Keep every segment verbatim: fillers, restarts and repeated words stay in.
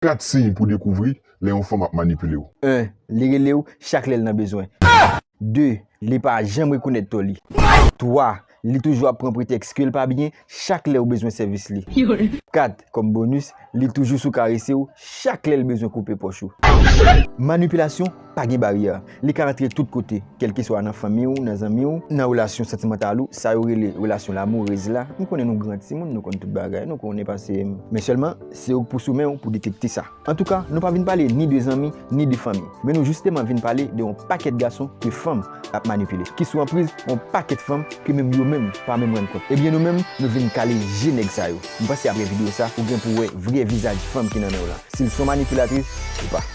Kat siy pou dekouvri lè yon fanm ap manipile w. En, li rele w chak lè l nan bezwen. De, li pa janm rekonèt tò li. Twa, li toujou ap pran pretèks ke l pa byen chak lè ou bezwen sèvis li. Kat, kòm bonis, li toujou sou karese w chak lè l bezwen koupe pòch ou. Manipilasyon pa gen baryè. Li ka rantre tout kote, kèlkeswa nan fanmi w, nan zanmi w, nan relasyon santimantal ou, sa yo rele relasyon lamourez la. M konnen nou gran timoun, nou konn tout bagay, nou konnen pase m. Men sèlman, se ou k pou sou men w pou detekte sa. Antouka, nou pa vin pale ni de zanmi, ni de fanmi. Men nou jisteman vin pale de yon pakèt gason ke fanm ap manipile, ki sou anpriz yon pakèt fanm ke menm yo menm pa menm rann kont. Ebyen nou menm, nou vin kale je nèg sa yo. M panse apre videyo sa, ou gen pou wè vrè vizaj fanm ki nan men w lan. Si l se yon manipilatris ou pa.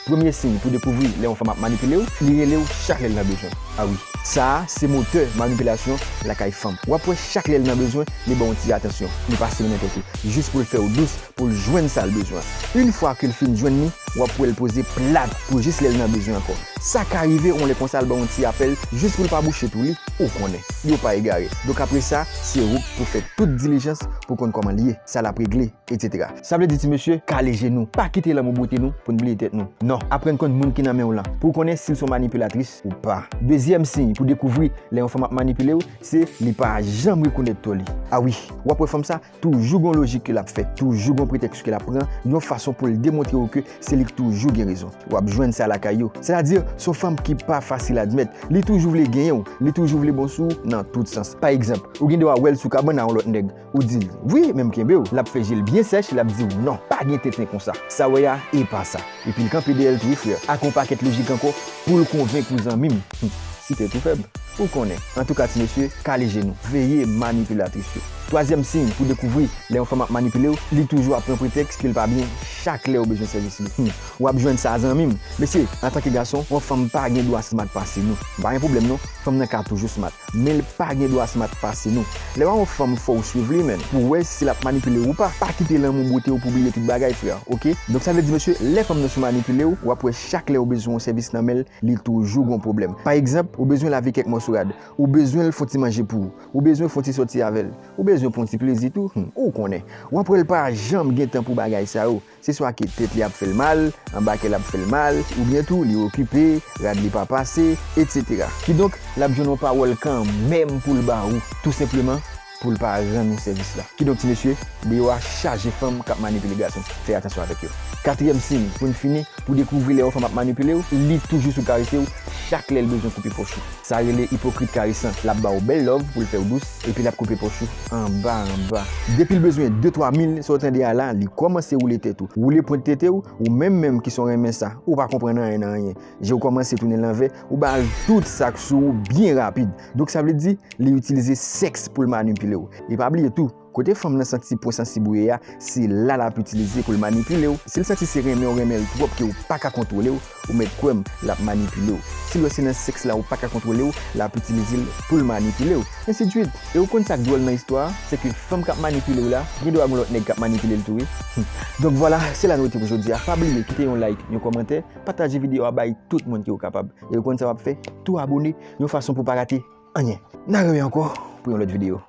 Premye siy pou dekouvri lè yon fanm ap manipile w, li rele w chak lè l nan bezwen. A wi, sa a se motè manipilasyon lakay fanm. W ap wè chak lè l nan bezwen, li ba w yon ti atansyon, li pase men nan tèt ou, jis pou l fè w dous, pou l jwenn sa l bezwen. Yon fwa ke l fin jwenn li, w ap wè l poze plat pou jis lè l nan bezwen ankò. Sa ka rive yon lè konsa l ba w yon ti apèl jis pou l pa bouche tou li, ou konnen. Yo pa egare. Donk apre sa, se ou k pou fè tout dilijans pou konn kòman l ye, sa l ap regle, etsetera. Sa vle di ti mesye, kale je nou, pa kite lanmou bwote nou pou n bliye tèt nou. Non, aprann konn moun ki nan men w lan pou w konnen si l se yon manipilatris ou pa. Dezyèm siy pou dekouvri lè yon fanm ap manipile w, se li pa janm rekonèt tò li. A wi, w ap wè fanm sa toujou gon lojik ke l ap fè, toujou gon pretèks ke l ap pran, yon fason pou l demontre w ke se li k toujou gen rezon. W ap jwenn sa lakay yo. Sètadi, se yon fanm ki pa fasil admèt. Li toujou vle genyen w, li toujou vle bon sou w nan tout sans. Pa egzanp, ou gen dwa wè l sou kabann a yon lòt nèg. Ou di l, wi, men m kenbe w. L ap fè je l byen sèch, l ap di w, non, pa gen tenten konsa. Sa w wè a, e pa sa. Epi l kanpe dèyè l tou, wi, frè. Ak yon pakèt lojik ankò pou l konvenk ou zanmi m. Hum, si tèt ou fèb, ou konnen. Antouka, ti mesye, kale je nou. Veye manipilatris yo. Twazyèm siy pou dekouvri lè yon fanm ap manipile w, li toujou ap pran pretèks ke l pa byen chak lè ou bezwen sèvis li. Hum, w ap jwenn sa, zanmi m. Mesye, antanke gason, yon fanm pa gen dwa smart pase nou. M pa gen pwoblèm non, fanm nan ka toujou smart. Men l pa gen dwa smart pase nou. Lè w a yon fanm, fò w swiv li, menn, pou w wè si l ap manipile w ou pa. Pa kite lanmou bwote w pou w bliye tout bagay, frè, oke? Donk, sa vle di, mesye, lè fanm nan sou manipile w, w ap wè chak lè w bezwen yon sèvis nan men l, li toujou gon pwoblèm. Pa egzanp, ou bezwen lave kèk mòso rad, ou bezwen l fè yon ti manje pou ou, ou bezwen fè yon ti sòti avè l, ou bezwen pran yon ti plezi tou, hmm, ou konnen. W ap wè l pa janm gen tan pou bagay sa yo. Se swa ke tèt li ap fè l mal, anba kè l ap fè l mal, oubyen tou li okipe, rad li pa pase, etsetera. Kidonk, l ap jwenn yon pawòl kanmenm pou l ba ou, tou senpleman pou l pa rann ou sèvis la. Kidonk, ti mesye, deyò a chaje fanm k ap manipile gason. Fè atansyon avèk yo. Katriyèm siy, pou n fini, pou dekouvri lè yon fanm ap manipile w, li toujou sou karese w chak lè l bezwen koupe pòch ou. Sa rele ipokrit karesan. L ap ba w bèl love pou l fè w dous, epi l ap koupe pòch ou anba anba. Depi l bezwen de twa mil, sa w tande a la, li kòmanse woule tèt ou, woule pwent tete w, ou menm menm ki son renmen sa, ou pa konprann anyen nan anyen. Je w kòmanse tounen lanvè, ou ba l tout sa k sou ou byen rapid. Donk sa vle di, li itilize sèks pou l manipile w. E pa bliye tou, kote fanm nan santi pwen sansib ou ye a, se la l ap itilize pou l manipile w. Si l santi se renmen w renmen l twòp ke w pa ka kontwole w, ou mèt kwè m, l ap manipile w. Si l wè se nan sèks la ou pa ka kontwole w, l ap itilize l pou l manipile w. Ensidsuit. E ou konn sa k dwòl nan istwa a? Se ke fanm k ap manipile w la, gen dwa gon lòt nèg k ap manipile l tou, wi. Donk vwala, se la nou rete pou jodi a. Pa bliye kite yon like, yon kòmantè, pataje videyo a bay tout moun ke w kapab. E ou konn sa w ap fè? Tou abone, yon fason pou w pa rate anyen. N a rewè ankò pou yon lòt videyo.